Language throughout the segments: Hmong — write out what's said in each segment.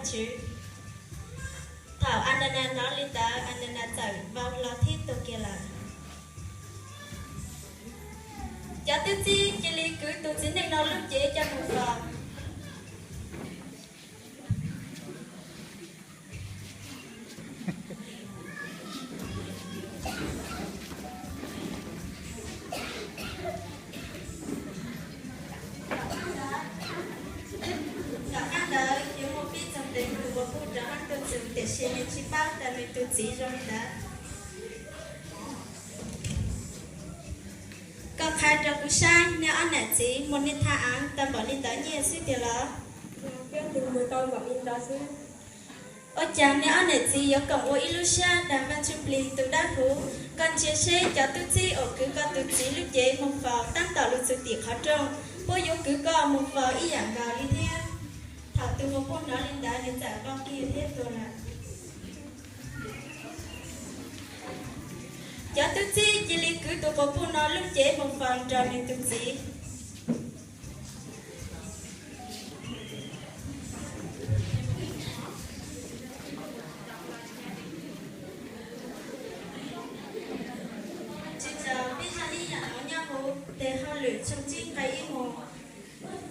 Tswv. Thaum Ananas hnov li ntawd, Ananas txawm vau hlo thiab tuag kiag lawm. Cov tub txib cia li kwv tus txiv neej no lub cev coj mus faus. Tom qab ntawd yuav muaj pib txog tus uas pub rov qab tuaj txug, tiam sis nws tsis paub tias nws tus txiv zoo li ntawd. Koj qha rau kuv saib, nej ob niam txiv muaj niag thaj av tau npaum li ntawd nyiaj xwb tiag los? Ua cas nej ob niam txiv yuav koom ua ib lub siab dag Vaj Ntsuj Plig tus dawb huv? Koj ntsia seb cov tub txib uas kwv koj tus txiv lub cev mus faus tab tom los txog tim qhov rooj, puab yuav kwv koj mus faus ib yam nkaus li thiab. Thaum tus uas pub hnov li ntawd nws txawm vau kiag thiab tuag lawm. Cov tub txib cia li kwv tus uas pub no lub cev mus faus nrog nws tus txiv. Tsis txawm peb zaj ib yam no nyob huv tes hauj lwm tshooj tsib nqe ib mus.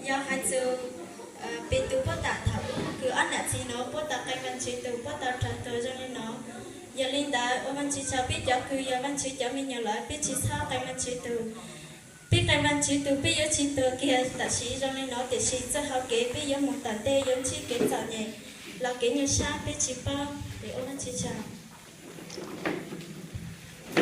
Yog hais txog Petus puab tam thaum ub kws ob niam txiv no puab tau qee Vaajtswv tug puab tau raug tuag zoo li no. Yog li ntawd ua Vaajtswv tsaug peb cov kws yog Vaajtswv cov me nyuam lawm peb tsis txhob qee Vaajtswv tug. Peb qee Vaajtswv tug peb yuav tsis tuag kiag tam sim zoo li no, tiam sis txoj hau kev peb yuav mus tom ntej yuav ntsib kev txom nyem los kev nyuaj sab peb tsis paub. Tes ua Vaajtswv tsaug.